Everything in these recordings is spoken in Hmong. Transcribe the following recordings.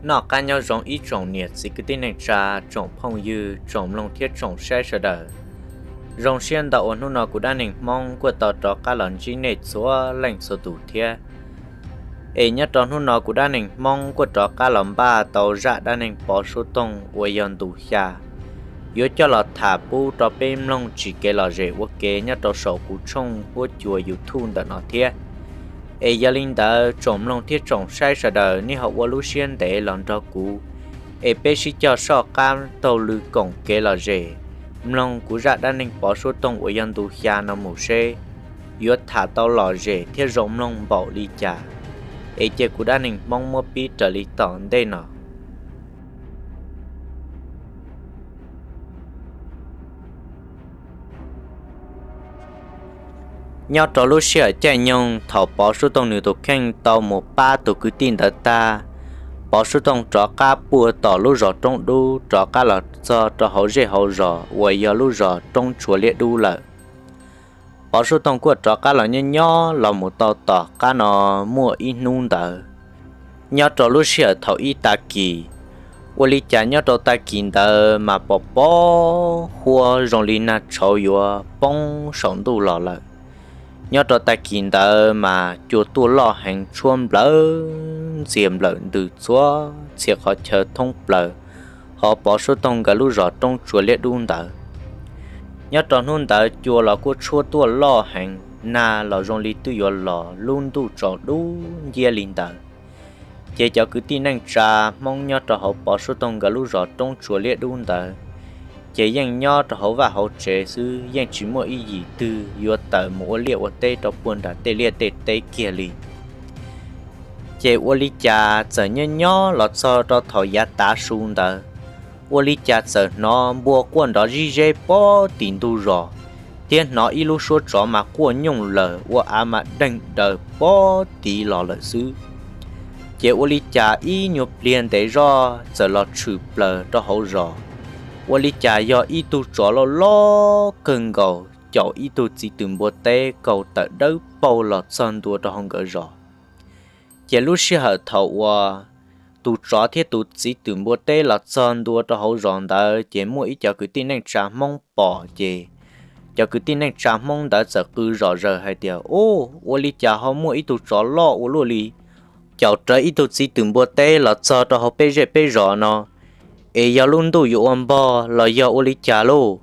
Noj qab nyob zoo ib tsoom niam txiv kwv tij neej tsa, tsoom phooj ywg, tsoom mloog thiab tsoom saib sawv daws. Zoo siab ntau uas hnub no kuv dab neeg Hmoob kuj tau rov qab los ntsib nej txhua leej txhua tus thiab. Es nyob rau hnub no kuv dab neeg Hmoob kuj rov qab los npaj tau zaj dab neeg Pov Suab Toog uas yog ntu xya, yuav coj los tham pub rau peb mloog tsim kev lom zem ua ke nyob rau saum kuv tshooj huab cua YouTube ntawm no thiab. Es yog li ntawd tsoom mloog thiab tsoom saib sawv daws nej ho ua lub siab ntev los nrog kuv, es peb sib cog soj qab taug lw koom kev lom zem, mloog kuv zaj dab neeg Pov Suab Toog uas yog ntu xya no mus seb yuav tham tau lom zem thiab zoo mloog npaum li cas. Es cia kuv dab neeg Hmoob muab pib raws li tom ntej no. Nyob rau lub sij hawm caij nyoog thaum Pov Suab Toog nws tus kheej tau mus pab tus kwv tij ntawd tag, Pov Suab Toog rov qab puag tom lub zos Roob Dub rov qab los txog rau hauv zej hauv zos uas yog lub zos Roob Tsua Liab Dub lawm. Pov Suab Toog kuj rov qab los nyob nyob los mus tau tom qab no muaj ib hnub ntawd, nyob rau lub sij hawm thaum ib tag kis, ua li cas nyob rau tag kis ntawd mas pom pom huab zoo li nag tshauv yuav poob saum ntuj los lawm. Nyob rau tag kis ntawd mas cua tuaj loj heev tshuab nplawm ntxias nplawm ntws txhua txhia qhov chaw thoob plaws hauv Pov Suab Toog nkawd lub zos Roob Tsua Liab Dub ntawd. Nyob rau hnub ntawd cua los kuj tshuab tuaj loj heev, nag los zoo li twb yuav los, lub ntuj tsaus dub nciab li ntawd. Ces cov kwv tij neej tsa Hmoob nyob rau hauv Pov Suab Toog nkawd lub zos Roob Tsua Liab Dub ntawd, ces yeej nyob rau hauv vaj hauv tsev xwb, yeej tsis muaj ib yim twg yuav tawm mus ua liaj ua teb rau puag nram tej liaj tej teb kiag li. Ces ua li cas txawm nyob nyob los txog rau thaum yav tav su ntawd, ua li cas txawm hnov npua quaj nrov zib zeb pem tim ntug zos, thiab hnov ib lub suab tsov mas quaj nyooj lawm ua av mas deeg daws pem tid los lawm xwb. Ces ua li cas ib nyuag pliag ntev zoj txawm los tshwm plaws rau hauv zos, ua li cas yog ib tug tsov loj loj kawg nkaus caum ib tug txiv twm npua teb kaus tawm dawb paug los txog ntua rau hauv nkawd zos. Ces lub sij hawm thaum uas tus tsov thiab tus txiv twm npua teb los txog ntua rau hauv zos ntawd ces muaj ib cov kwv tij neej tsa Hmoob pom, ces cov kwv tij neej tsa Hmoob ntawd txawm qw zom zaws hais tias, Ub, ua li cas ho muaj ib tug tsov loj ua luaj li caum rawv ib tug txiv twm npua teb los txog rau hauv peb zej peb zos no, es yog lub ntuj yuav ua npog los yog ua li cas lauj?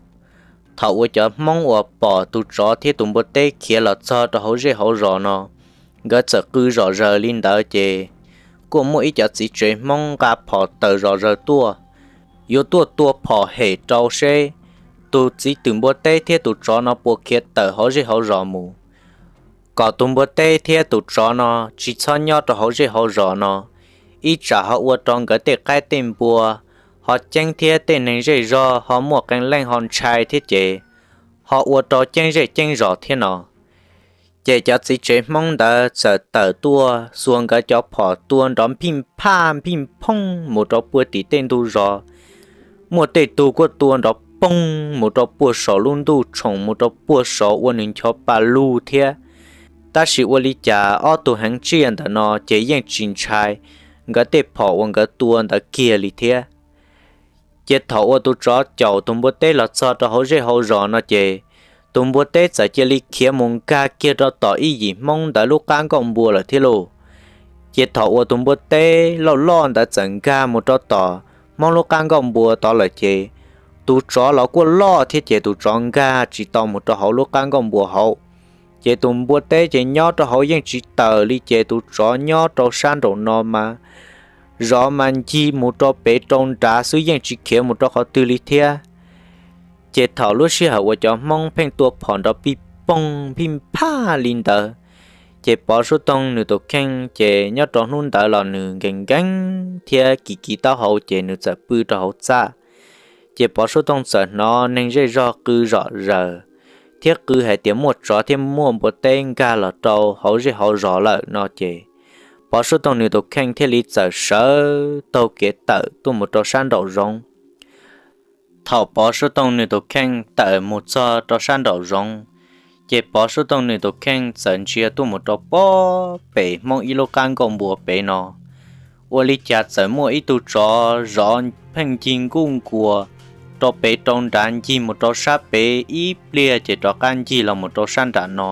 Thaum uas cov Hmoob uas pom tus tsov thiab tus npua teb khiav los txog rau hauv zej hauv zos no, nkawd txawm qw zom zaws li ntawd ces kuj muaj ib cov txiv tsev Hmoob nqa phom tawm zom zaws tuaj, yuav tuaj tua phom hem rau seb tus txiv twm npua teb thiab tus tsov no puas khiav tawm hauv zej hauv zos mus, kom tus npua teb thiab tus tsov no tsis txhob nyob rau hauv zej hauv zos no, ib tsam ho ua rau nkawd tej qaib tej npua ho ceeb thiab tej neeg zej zog ho muaj qee leej ho ntshai thiab ces ho ua rau ceeb zej ceeb zos thiab no. Ces cov txiv tsev Hmoob ntawd txawm tawm tuaj xuas nkawd cov phom tua nrov nphij nphaj nphij phooj mus rau puag tim tej ntug zos. Muaj tej tug kuj tua nrov poog mus rau puag saum lub ntuj tshoom mus rau puag saud ua nws ncho pa lug thiab. Tab sis ua li cas ob tug heev tsiaj ntawm no ces yeej tsis ntshai nkawd tej phom uas nkawd tua ntawd kiag li thiab. Ces thaum uas tus tsov caum tus npua teb los txog rau hauv zej hauv zos no ces tus npua teb txawm cia li khiav mus nkag kiag rau tom ib yim Hmoob ntawd lub qab nkuaj npua lawm thiab lauj. Ces thaum uas tus npua teb loj loj ntawd txawm nkag mus rau tom Hmoob lub qab nkuaj npua tod lawm ces tus tsov los kuj loj thiab ces tus tsov nkag tsis tau mus rau hauv lub qab nkuaj npua hauv. Ces tus npua teb ces nyob rau hauv yeej tsis tawm li ces tus tsov nyob rau sab nraum no mas zov mas ncig mus rau pem rau nrad xwb yeej tsis khiav mus rau qhov twg li thiab. Ces thaum lub sij hawm uas cov Hmoob pheej tua phom nrov pij poog pij nphaj li ntawd, ces Pov Suab Toog nws tus kheej ces nyob rau hnub ntawd los nws nkees nkees thiab kis kis taub hau ces nws txawm pw rau hauv txaj. Ces Pov Suab Toog txawm hnov neeg zej zog qw zom zaws thiab qw hais tias muaj tsov thiab muaj npua teb nkag los rau hauv zej hauv zos lawm no ces Pov Suab Toog nws tus kheej thiaj li txawm sawv taug kev tawm tuaj mus rau sab nraum zoov. Thaum Pov Suab Toog nws tus kheej tawm mus txog rau sab nraum zoov, ces Pov Suab Toog nws tus kheej txawm ntsia tuaj mus rau pob pem Hmoob ib lub qab nkuaj npua pem no. Ua li cas txawm muaj ib tug tsov zov pheej ncig nkuj nkuas rau pem rau nrad, ncig mus rau sab pem ib pliag ces rov qab ncig los mus rau sab nram no.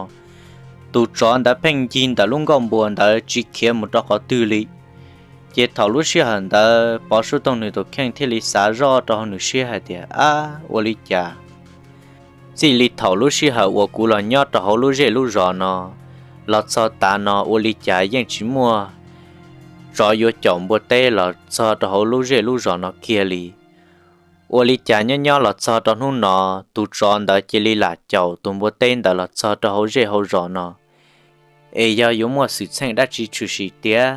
Tus tsov ntawd pheej ncig ntawm lub nkuaj npua ntawd tsis khiav mus rau qhov twg li. Ces thaum lub sij hawm ntawd Pov Sub Toog nws tus kheej thiaj li xav zoj rau hauv nws siab hais tias, Ab, ua li cas txij li thaum lub sij hawm uas kuv los nyob rau hauv lub zej lub zos no los txog tav no ua li cas yeej tsis muaj tsov yuav caum npua teb los txog rau hauv lub zej lub zos no kiag li? Ua li cas nyob nyob los txog rau hnub no, tus tsov ntawd cia li lam caum tus npua teb ntawd los txog rau hauv zej hauv zos no? Es yog yuav muaj xwm txheej dab tsi tshwm sim tiag?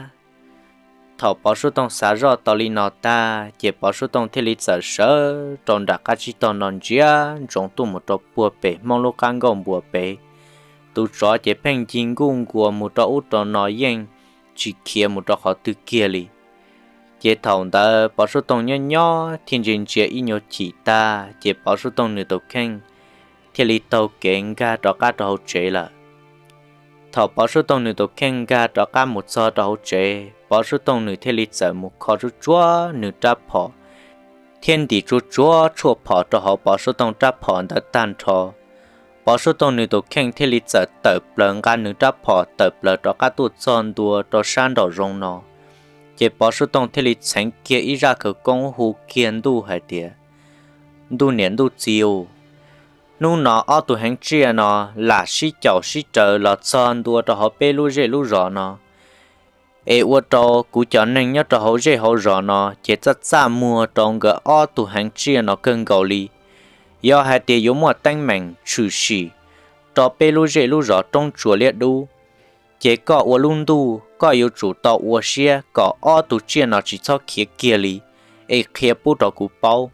Thaum Pov Sub Toog xav zoj tau li no tag ces Pov Sub Toog thiaj li txawm sawv rau nram qab tsib taug no ntsia ntsoov tuaj mus rau puag pem Hmoob lub qab nkuaj npua pem. Tus tsov ces pheej ncig nkuj nkuas mus rau ub rau no yeej tsis khiav mus rau qhov twg kiag li. Ces thaum ntawd Pov Sub Toog nyob nyob thiaj ntsia ntsia ib nyuag chim tag ces Pov Sub Toog nws tus kheej thiaj li taug kev nkag rov qab rau hauv tsev lawm. Thaum Pov Sub Toog nws tus kheej nkag rov qab mus txog rau hauv tsev, Pov Sub Toog nws thiaj li txawm mus kho tsuj tsuav nws rab phom thiab ntim tsuj tsuav tshuaj phom rau hauv Pov Sub Toog rab phom ntawd tag nrho. Pov Sub Toog nws tus kheej thiaj li txawm tawm plaws nqa nws rab phom tawm plaws rov qab tuaj txog ntua rau sab nraum zoov no. Ces Pov Sub Toog thiaj li txheev kiag ib zaj khawv koob hu kiag ntuj hais tias, Ntuj niam ntuj txiv u, hnub no ob tug heev tsiaj no lam sib caum sib raws los txog ntua rau hauv peb lub zej lub zos no, es ua rau kuv cov neeg nyob rau hauv zej hauv zos no ces txaj txaj muag rau nkawd ob tug heev tsiaj no kawg nkaus li. Yog hais tias yuav muaj teeb meem tshwm sim rau peb lub zej lub zos roob tsua liab dub, ces koj ua lub ntuj koj yuav tsum tau ua siab kom ob tug tsiaj no tsis txhob khiav kiag li, es qhia pub rau kuv paub.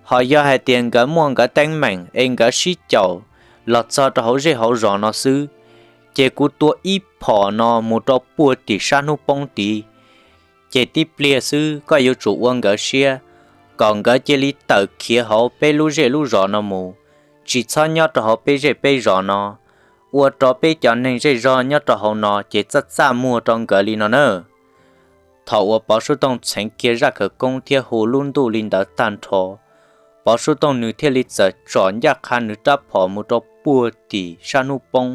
Ho yog hais tias nkawd muaj nkawd teeb meem es nkawd sib caum los txog rau hauv zej hauv zos no xwb, ces kuv tua ib phom no mus rau puag tim sab hnub poob tid, ces tib pliag xwb koj yuav tsum ua nkawd siab kom nkawd cia li tawm khiav hauv peb lub zej lub zos no mus, tsis txhob nyob rau hauv peb zej peb zos no, ua rau peb cov neeg zej zog nyob rau hauv no ces txaj txaj muag rau nkawd li no na. Thaum uas Pov Sub Toog txheev kiag zaj khawv koob thiab hu lub ntuj li ntawd tag nrho, Pov Sub Toog nws thiaj li txawm tsom ncaj qha nws rab phom mus rau puag tim sab hnub poob.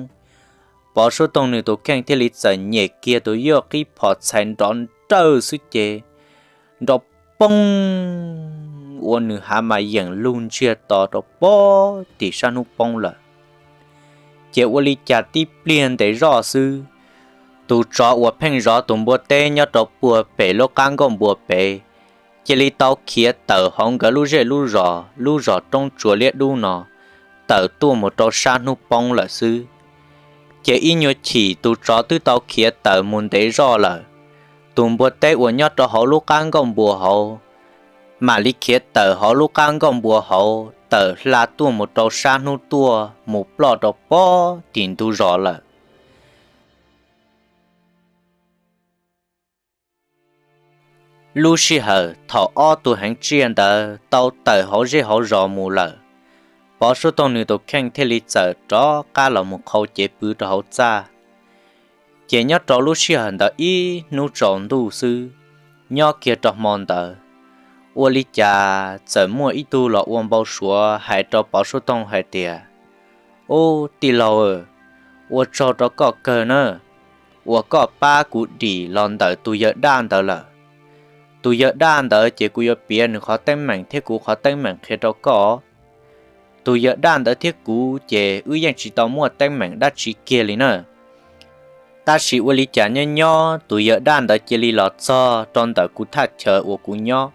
Pov Sub Toog nws tus kheej thiaj li txawm nyem kiag tus yoj qib phom txhais nrov nrawj xwb ces nrov poob ua nws hav mas yeem lug ntsiag to rau puag tim sab hnub poob lawm. Ces ua li cas tib pliag ntev zoj xwb, tus tsov uas pheej zov tus npua teb nyob rau puag pem lub qab nkuaj npua pem cia li tau khiav tawm hauv nkawd lub zej lub zos, lub zos roob tsua liab dub no, tawm tuaj mus rau sab hnub poob lawm xwb. Ces ib nyuag chim tus tsov twb tau khiav tawm mus ntev zoj lawm, tus npua teb uas nyob rau hauv lub qab nkuaj npua hauv mam li khiav tawm hauv lub qab nkuaj npua hauv tawm hla tuaj mus rau sab hnub tuaj mus ploj rau puag tim ntug zos lawm. Lub sij hawm thaum ob tug heev tsiaj ntawd tau tawm hauv zej hauv zos mus lawm, Pov Sub Toog nws tus kheej thiaj li txawm rov qab los mus qhau cev pw rau hauv txaj. Ces nyob rau lub sij hawm ntawd ib hnub tsaus ntuj xwb, nyob kiag rau hmo ntawd, ua li cas txawm muaj ib tug los ua npau suav hais rau Pov Sub Toog hais tias, Ub, tij laug, ua tsaug rau koj kawg na, uas koj pab kuv dim los ntawm tus yawg daj ntawd lawm. Tus yawg daj ntawd ces kuv yuav piav nws qhov teeb meem thiab kuv qhov teeb meem qhia rau koj. Tus yawg daj ntawd thiab kuv ces wb yeej tsis tau muaj teeb meem dab tsi kiag li na. Tab sis ua li cas nyob nyob tus yawg daj ntawd cia li los txog rau ntawm kuv thaj chaw uas kuv nyob,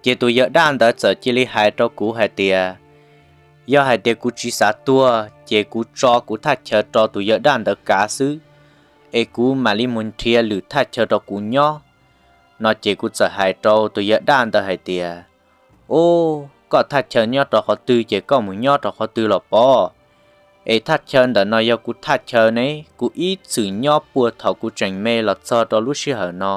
ces tus yawg daj ntawd txawm cia li hais rau kuv hais tias, yog hais tias kuv tsis xav tuag ces kuv tso kuv thaj chaw rau tus yawg daj ntawd kav xwb, es kuv mam li mus nrhiav lwm thaj chaw rau kuv nyob. No ces kuv txawm hais rau tus yawg daj ntawd hais tias, Ub, koj thaj chaw nyob rau qhov twg ces koj mus nyob rau qhov twg los pov, es thaj chaw ntawm no yog kuv thaj chaw ne, kuv ib txwm nyob puag thaum kuv tseem me los txog rau lub sij hawm no.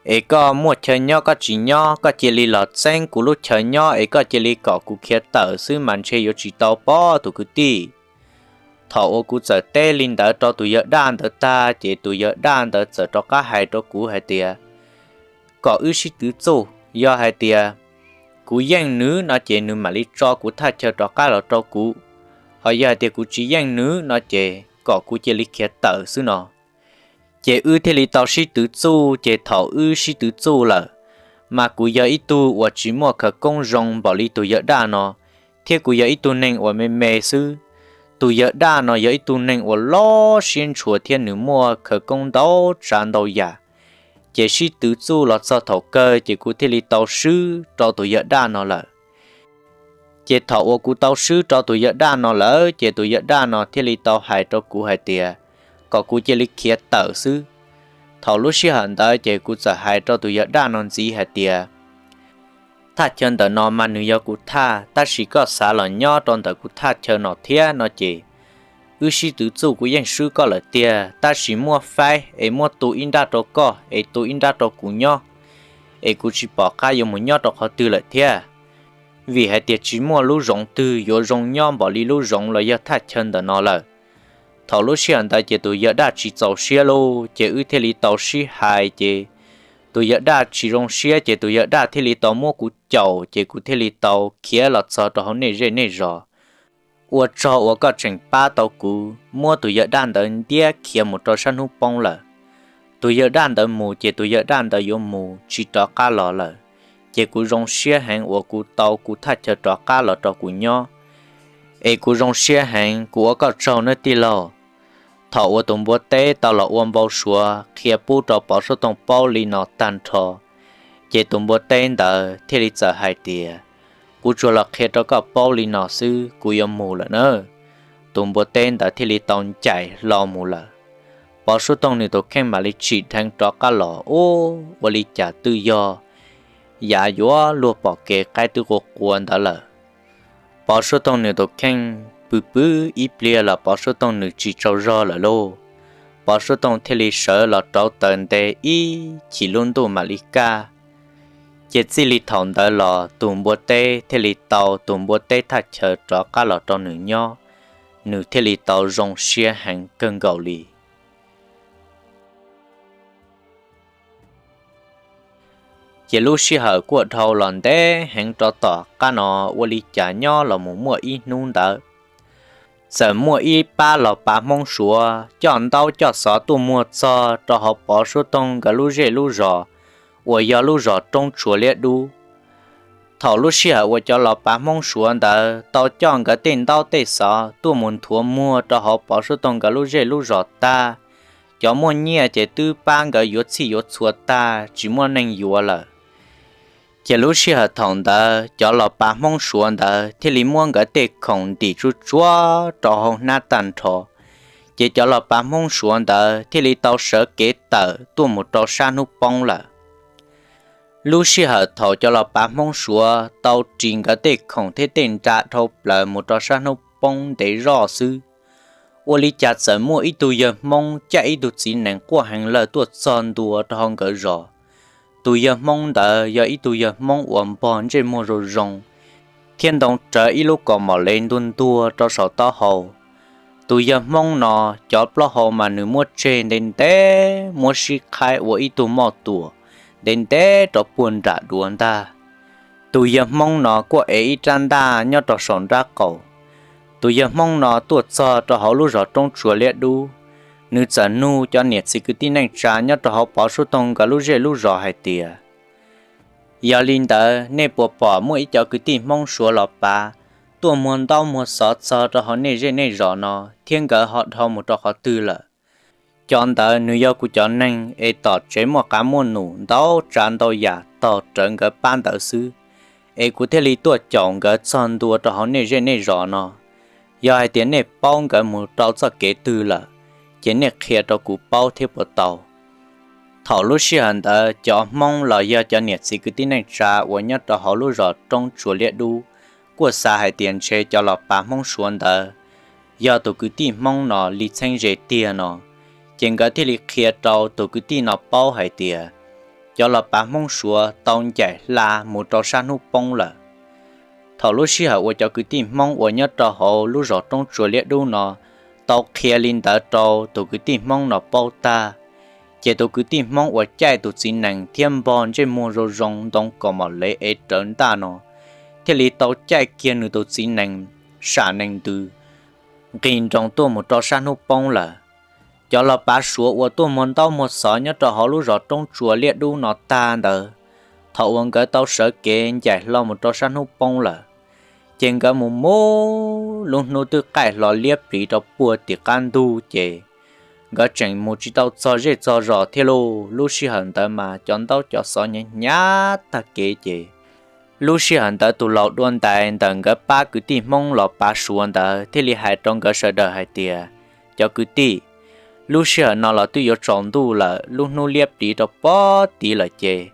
Es koj muaj chaw nyob koj tsis nyob, koj cia li los txeeb kuv lub chaw nyob es koj cia li kom kuv khiav tawm xwb mas ntshe yuav tsis tau pov tus kwv tij. Thaum uas kuv txawm teb li ntawd rau tus yawg daj ntawd tag ces tus yawg daj ntawd txawm rov qab hais rau kuv hais tias, pom wb sib twv txuj. Yog hais tias kuv yeej nws no ces nws mam li tso kuv thaj chaw rov qab los rau kuv, ho yog hais tias kuv tsis yeej nws no ces kom kuv cia li khiav tawm xwb no. Ces wb thiaj li tau sib twv txuj. Ces thaum wb sib twv txuj lawm, mas kuv yog ib tug uas tsis muaj khawv koob zoo npaum li tus yawg daj no, thiab kuv yog ib tug neeg uas me me xwb. Tus yawg daj no yog ib tug neeg uas loj siab ntshua thiab nws muaj khawv koob ntau tsav ntau yam. Ces sib twv txuj los txog thaum kawg ces kuv thiaj li tau swb rau tus yawg daj no lawm. Ces thaum uas kuv tau swb rau tus yawg daj no lawm ces tus yawg daj no thiaj li tau hais rau kuv hais tias kom kuv cia li khiav tawm xwb. Thaum lub sij hawm ntawd ces kuv txawm hais rau tus yawg daj no ntxiv hais tias, thaj chaw ntawm no mas nws yog kuv thaj, tab sis koj xav los nyob rau ntawm kuv thaj chaw no thiab no ces wb sib twv txuj kuv yeej swb koj lawm tiag, tab sis muab faib es muab tu ib nrab rau koj es tu ib nrab rau kuv nyob, es kuv tsis pom qab yuav mus nyob rau qhov twg lawm thiab, vim hais tias tsis muaj lub zoov twg yuav zoo nyob npaum li lub zoov los yog thaj chaw ntawm no lawm. Thaum lub sij hawm ntawd ces tus yawg daj tsis txaus siab lauj, ces wb thiaj li tau sib hais ces tus yawg daj tsis zoo siab ces tus yawg daj thiaj li tau muab kuv caum ces kuv thiaj li tau khiav los txog rau hauv nej zej nej zos. Ua tsaug uas koj tseem pab tau kuv muab tus yawg daj ntawd ntiab khiav mus rau sab hnub poob lawm. Tus yawg daj ntawd mus ces tus yawg daj ntawd yuav mus tsis rov qab los lawm. Ces kuv zoo siab heev uas kuv tau kuv thaj chaw rov qab los rau kuv nyob. Es kuv zoo siab heev, kuv ua koj tsaug nawb tij laug. Thaum uas tus npua teb tau los ua npau suav qhia pub rau Pov Suab Tooj paub li no tag nrho, ces tus npua teb ntawd thiaj li txawm hais tias, kuv tsuas los qhia rau koj paub li no xwb, kuv yuav mus lawm na. Tus npua teb ntawd thiaj li tau ncaim hlo mus lawm. Pov Suab Tooj nws tus kheej mam li tsim dheev rov qab los, ua li cas twb yog yav yuav luag pom kev qaib twb qua qua ntawd lawm. Pov Suab Tooj nws tus kheej pw pw ib pliag los Pov Suab Tooj nws tsis tsaug zog lawm lauj. Pov Suab Tooj thiaj li sawv los rauv taws nte ib chim lub ntuj mam li kaj. Ces txij li thaum ntawd los tus npua teb thiaj li tau tus npua teb thaj chaw rov qab los rau nws nyob, nws thiaj li tau zoo siab heev kawg nkaus li. Ces lub sij hawm kuj dhau los ntev heev rau tom qab no, ua li cas nyob los mus muaj ib hnub ntawd, txawm muaj ib pab los pav Hmoob Suav coj ntaub coj xov tuaj muag txog rau hauv Pov Suab Tooj nkawd lub zej lub zos uas yog lub zos Roob Tsuas Liab Dub. Thaum lub sij hawm uas cov los pav Hmoob Suav ntawd tau coj nkawd tej ntaub tej xov tuaj mus nthuav muag rau hauv Pov Suab Tooj nkawd lub zej lub zos tag, cov muaj nyiaj ces twb pab nkawd yuav txhij yuav txhua tag tsis muaj neeg yuav lawm. Ces lub sij hawm thaum ntawd cov los pav Hmoob Suav ntawd thiaj li muab nkawd tej khoom ntim tsuj tsuav rau hauv hnab tag nrho. Ces cov los pav Hmoob Suav ntawd thiaj li tau sawv kev tawm tuaj mus rau sab hnub poob lawm. Lub sij hawm thaum cov los pav Hmoob Suav tau ris nkawd tej khoom thiab tej nra dhau plaws mus rau sab hnub poob ntev zoj xwb, ua li cas txawm muaj ib tug yawg Hmoob caj ib tug txiv nees quaj heev lawm tuaj txog ntua rau hauv nkawd zos. Tus yawg Hmoob ntawd yog ib tug yawg Hmoob uas npog ntsej muag zoo zoo, thiab ntoo rawv ib lub kaus mom lev ntuag ntuag rau saum taub hau. Tus yawg Hmoob no cov plaub hau mas nws muab tseg ntev ntev, muab sib qhaib ua ib tug moj tuam ntev ntev rau puag nram duav ntag. Tus yawg Hmoob no kuj ev ib rab ntaj nyob rau saum nraub qaum. Tus yawg Hmoob no tuaj txog rau hauv lub zos Roob Tsuas Liab Dub, nws txawm nug cov niam txiv kwv tij neej tsa nyob rau hauv Pov Suab Tooj nkawd lub zej lub zos hais tias, yog li ntawd nej puas pom muaj ib co kwv tij Hmoob Suav los pav tuaj muag ntaub muag xov txog rau hauv nej zej nej zos no thiab nkawd ho dhau mus rau qhov twg lawm? Cov ntawd nws yog kuv cov neeg es tom tsev muaj qav muaj num ntau tsav ntau yam tog rawv nkawd pab ntawd xwb, es kuv thiaj li tuaj caum nkawd txog ntua rau hauv nej zej nej zos no. Yog hais tias nej paub nkawd mus rau txoj kev twg lawm, ces nej qhia rau kuv paub thiab puas tau? Thaum lub sij hawm ntawd cov Hmoob los yog cov niam txiv kwv tij neej tsa uas nyob rau hauv lub zos Roob Tsuas Liab Dub kuj xav hais tias ntshe cov los pav Hmoob Suav ntawd yog tus kwv tij Hmoob no li txheeb ze tiag no, ces nkawd thiaj li qhia rau tus kwv tij no paub hais tias cov los pav Hmoob Suav tau ncaim hla mus rau sab hnub poob lawm. Thaum lub sij hawm uas cov kwv tij Hmoob uas nyob rau hauv lub zos Roob Tsuas Liab Dub no tau qhia li ntawd rau tus kwv tij Hmoob no paub tag, Ces tus kwv tij Hmoob uas caij tus txiv nees thiab npog ntsej muag zoo zoo ntoo kaus mom lev ev rawv ntaj no thiaj li tau caij kiag nws tus txiv nees sam nees ntws nqis nroos tuaj mus rau sab hnub poob lawm. Cov los pav Suav uas tuaj muag ntaub muag xov nyob rau hauv lub zos roob tsua liaj dub no tag ntawd, thaum uas nkawd tau sawv kev ncaim hlo mus rau sab hnub poob lawm, ces nkawd mus mus lub hnub twb qaij hlo liab pliv rau puag tim qab ntug ces nkawd tseem mus tsis tau txog zej txog zos thiab lauj. Lub sij hawm ntawd mas cov ntaub cov xov hnyav hnyav tag kev ces lub sij hawm ntawd tus laus dua ntais ntawm nkawd pab kwv tij Hmoob los pav Suav ntawd thiaj li hais rau nkawd sawv daws hais tias, cov kwv tij, lub sij hawm no los twb yuav tsaus ntuj lawm, lub hnub liab pliv rau pob tid lawm ces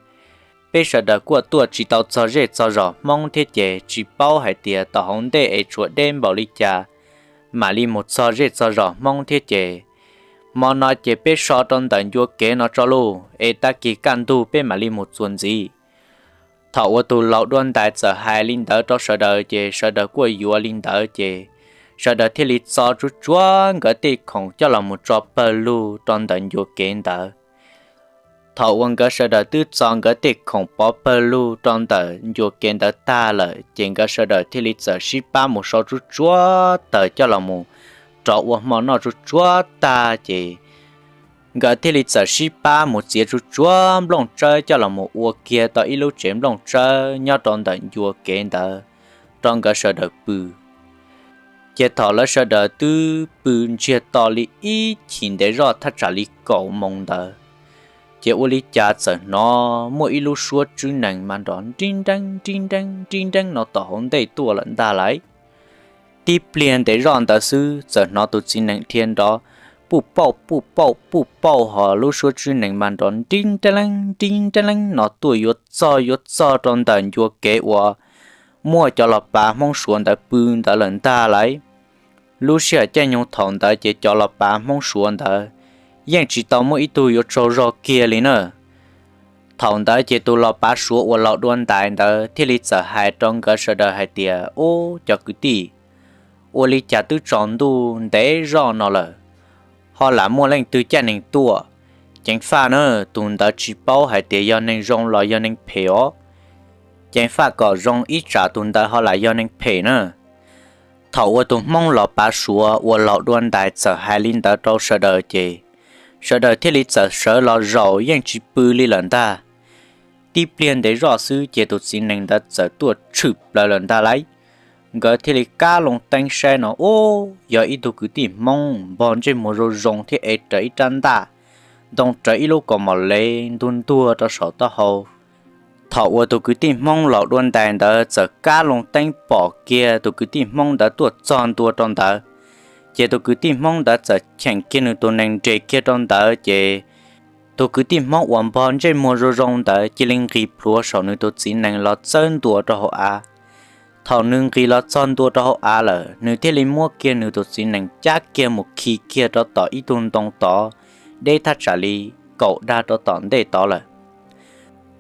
peb sawv daws kuj tuaj tsis tau txog zej txog zos Hmoob thiab ces tsis paub hais tias tom hauv ntej es tshuav deb npaum li cas mam li mus txog zej txog zos Hmoob thiab ces hmo no ces peb so rau ntawm ncua kev no tso lauj, es tag kis kaj ntug peb mam li mus txuas ntxiv. Thaum uas tus laus dua ntais txawm hais li ntawd rau sawv daws ces sawv daws kuj yuav li ntawd ces sawv daws thiaj li txo tsuag tsuag nkawd tej khoom coj los mus tso pawg lug rau ntawm ncua kev ntawd. Thaum uas nkawd sawv daws twb txo nkawd tej khoom pov pawg lug rau ntawm ncua kev ntawd tag lawm ces nkawd sawv daws thiaj li txawm sib pab mus sau tsuag tsuag taws coj los mus rov ua hmo noj tsuag tsuag tag ces nkawd thiaj li txawm sib pab mus txiav tsuag tsuag nplooj tsawb coj los mus ua kiag tau ib lub tsev nplooj tsawb nyob rau ntawm ncua kev ntawd rau nkawd sawv daws pw. Ces thaum lawv sawv daws twb pw ntsiag to li ib chim ntev zoj thaj tsam li kaum moos ntawd, ces ua li cas txawm hnov muaj ib lub suab tswb nees mas nrov nrib nreeb nrib nreeb nrib nreeb no tom hauv ntej tuaj lawm ntag lauj. Tib pliag ntev zoj ntawd xwb txawm hnov tus txiv nees dhia nrov puj pauj puj pauj puj pauj, ho lub suab tswb nees mas nrov nrib nreeb nrib nreeb no tuaj yuav txog yuav txog rau ntawm ncua kev uas muaj cov los pav Hmoob Suav ntawd pw ntawd lawm ntag lauj. Lub sij hawm caij nyoog thaum ntawd ces cov los pav Hmoob Suav ntawd yeej tsis tau muaj ib tug yuav tsaug zog kiag li na. Thaum ntawd ces tus los pav Suav uas laus dua ntais ntawd thiaj li txawm hais rau nkawd sawv daws hais tias, ub, cov kwv tij, ua li cas twb tsaus ntuj ntev zoj no lawm, ho lam muaj leej twg caij nees tuaj? Ceev faj na, tus ntawd tsis paub hais tias yog neeg zoo los yog neeg phem os. Ceev faj kom zoo ib tsam tus ntawd ho lam yog neeg phem na. Thaum uas tus Hmoob los pav Suav uas laus dua ntais txawm hais li ntawd rau sawv daws ces sawv daws thiaj li txawm sawv los zaum yeej tsis pw li lawm ntag. Tib pliag ntev zoj xwb ces tus txiv nees ntawd txawm tuaj tshwm plaws lawm ntag lauj. Nkawd thiaj li kab loo teeb saib no, ub, yog ib tug kwv tij Hmoob npog ntsej muag zoo zoo thiab ev rawv ib rab ntaj, ntoo rawv ib lub kaus mom lev ntuag ntuag rau saum taub hau. Thaum uas tus kwv tij Hmoob laus dua ntais ntawd txawm kab loo teeb pom kiag tus kwv tij Hmoob ntawd tuaj txog ntua rau ntawd, ces tus kwv tij Hmoob ntawd txawm cheem kiag nws tus nees nres kiag rau ntawd ces tus kwv tij Hmoob uas npog ntsej muag zoo zoo ntawd cia li nqis plhuav saum nws tus txiv nees los txawb ntua rau hauv av. Thaum nws nqis los txog ntua rau hauv av lawm, nws thiaj li muab kiag nws tus txiv nees cab kiag mus khi kiag rau tom ib tug ntoo tod, deb thaj tsam li kaum dag rau tom ntej tod lawm.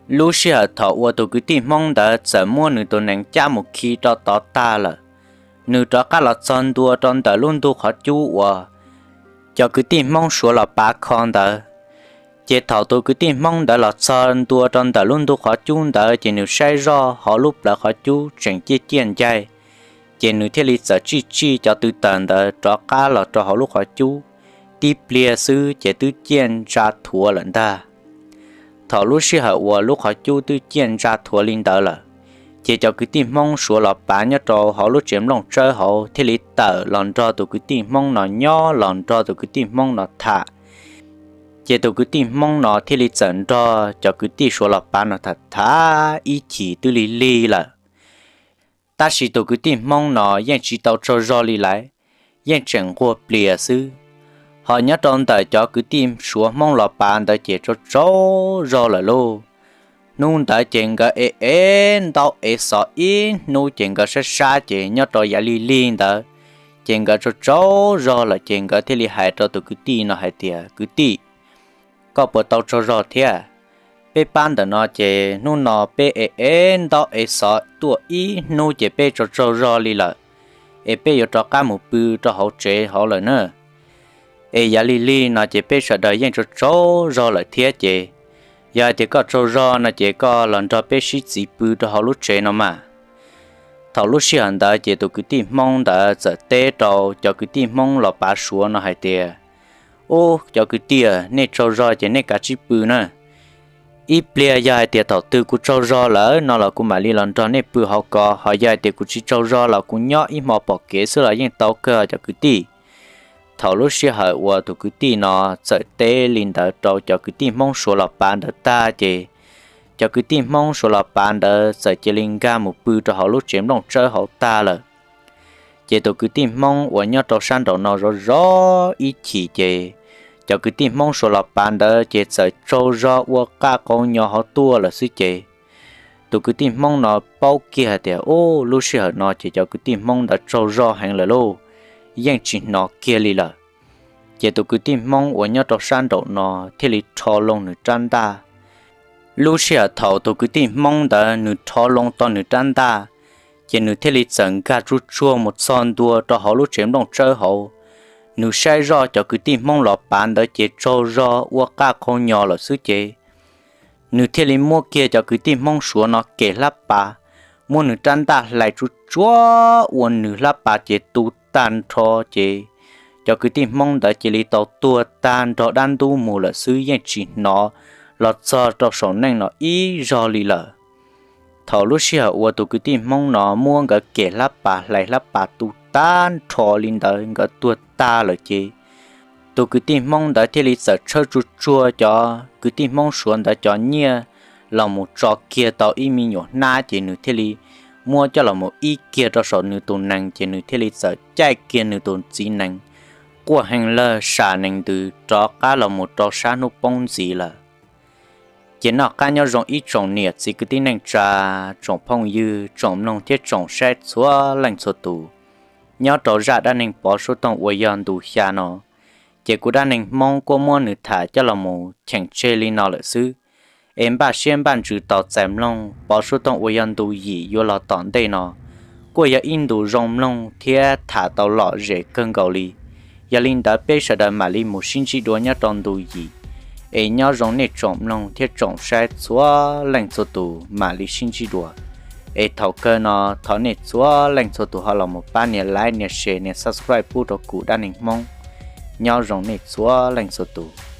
Lub sij hawm thaum uas tus kwv tij Hmoob ntawd txawm muab nws tus nees cab mus khi rau tod tag lawm, nws rov qab los txog ntua rau ntawm lub ntug qhov cub uas cov kwv tij Hmoob Suav los pav kho ntawd. Ces thaum tus kwv tij Hmoob ntawd los txog ntua rau ntawm lub ntug qhov cub ntawd ces nws saib zoj hauv lub plawv qhov cub tseem ciaj ciaj ncaig, ces nws thiaj li txawm tsij tsij cov tw taws ntawd rov qab los rau hauv lub qhov cub. Tib pliag xwb ces twb ciaj ntsa thuav lawm ntag. Thaum lub sij hawm uas lub qhov cub twb ciaj ntsa thuav li ntawd lawm, ces cov kwv tij Hmoob Suav los pav nyob rau hauv lub tsev nplooj tsawb hauv thiaj li tawm los nrog tus kwv tij Hmoob no nyob, los nrog tus kwv tij Hmoob no tham. Ces tus kwv tij Hmoob no thiaj li txawm nrog cov kwv tij Suav los pav no tham tham ib chim twb lig lig lawm. Tab sis tus kwv tij Hmoob no yeej tsis tau tsaug zog li lawm, yeej tseem nquag plias xwb. Ho nyob rau ntawm cov kwv tij Suav Hmoob los pav ntawd ces tsaug tsaug zog lawm lauj. Hnub ntawd ces nkawd ev ev ntaub ev xov ib hnub ces nkawd sab sab ces nyob rau yav lig lig ntawd, ces nkawd tsaug tsaug zog lawm ces nkawd thiaj li hais rau tus kwv tij no hais tias, kwv tij, koj puas tau tsaug zog thiab? Peb pab ntawm no ces hnub no peb ev ev ntaub ev xov tuaj ib hnub ces peb tsaug tsaug zog li lawm, es peb yuav rov qab mus pw rau hauv tsev hauv lawm na. Es yav lig lig no ces peb sawv daws yeej tsaug tsaug zog lawm thiab ces, yog hais tias koj tsaug zog no ces koj los nrog peb sib txiv pw rau hauv lub tsev no mas. Thaum lub sij hawm ntawd ces tus kwv tij Hmoob ntawd txawm teb rau cov kwv tij Hmoob los pav Suav no hais tias, Ub, cov kwv tij, nej tsaug zog ces nej kav tsij pw na. Ib pliag yog hais tias thaum twg kuv tsaug zog lawm no los kuv mam li los nrog nej pw hauv ko, ho yog hais tias kuv tsis tsaug zog los kuv nyob ib hmo pom kev xwb los yeej tau kawg os cov kwv tij. Thaum lub sij hawm uas tus kwv tij no txawm teb li ntawd rau cov kwv tij Hmoob Suav los pav ntawd tag ces, cov kwv tij Hmoob Suav los pav ntawd txawm cia li nkag mus pw rau hauv lub tsev nplooj tsawb hauv tag lawm. Ces tus kwv tij Hmoob uas nyob rau sab nraum no zov zov ib chim ces, cov kwv tij Hmoob Suav los pav ntawd ces txawm tsaug zog ua qaj qau nyo hauv tuaj lawm xwb ces, tus kwv tij Hmoob no paub kiag hais tias, Ub, lub sij hawm no ces cov kwv tij Hmoob ntawd tsaug zog heev lawm lauj, yeej tsis hnov kiag li lawm. Ces tus kwv tij Hmoob uas nyob rau sab nraum no thiaj li rho loo nws rab ntaj. Lub sij hawm thaum tus kwv tij Hmoob ntawd nws rho loo tau nws rab ntaj, ces nws thiaj li txawm nkag tsuj tsuag mus txog ntua rau hauv lub tsev nplooj tsawb hauv. Nws saib zoj cov kwv tij Hmoob los pav ntawd ces tsaug zog ua qaj qau nyo lawm xwb ces, nws thiaj li muab kiag cov kwv tij Hmoob Suav no kem hlab pas, muab nws rab ntaj hlais tsuj tsuag ua nws hlab pas ces tu tag nrho ces, cov kwv tij Hmoob ntawd cia li tau tuag tag nrho dab ntub mus lawm xwb, yeej tsis hnov los txog rau saum neej no ib zog li lawm. Thaum lub sij hawm uas tus kwv tij Hmoob no muab nkawd kem hlab pas hlais hlab pas tu tag nrho li ntawd nkawd tuag tag lawm ces, tus kwv tij Hmoob ntawd thiaj li txawm tshawb tsuj tsuag cov kwv tij Hmoob Suav ntawd cov nyiaj los mus tso kiag tau ib me nyuam hnab ces nws thiaj li muab coj los mus ib kiag rau saum nws tus nees ces nws thiaj li txawm caij kiag nws tus txiv nees quaj heev lawg sam nees ntws rov qab los mus rau sab hnub poob ntxiv lawm. Ces noj qab nyob zoo ib tsoom niam txiv kwv tij neej tsa, tsoom phooj ywg, tsoom mloog thiab tsoom saib txhua leej txhua tus. Nyob rau zaj dab neeg Pov Suab Toog uas yog ntu xya no, ces kuv dab neeg Hmoob kuj muab nws tham coj los mus cheem tseg li no lawm xwb. Es npaj siab npaj ntsws tos txais mloog Pov Suab Toog uas yog ntu yim yuav los tom ntej no, kuj yog ib ntu zoo mloog thiab tham tau lom zem kawg nkaus li. Yog li ntawd peb sawv daws mam li mus sib ntsib dua nyob rau ntu yim. Es nyob zoo nej tsoom mloog thiab tsoom saib txhua leej txhua tus, mam li sib ntsib dua. Es thaum kawg no thov nej txhua leej txhua tus ho los mus pab nias like, nias share, nias subscribe pub rau kuv dab neeg Hmoob. Nyob zoo nej txhua leej txhua tus.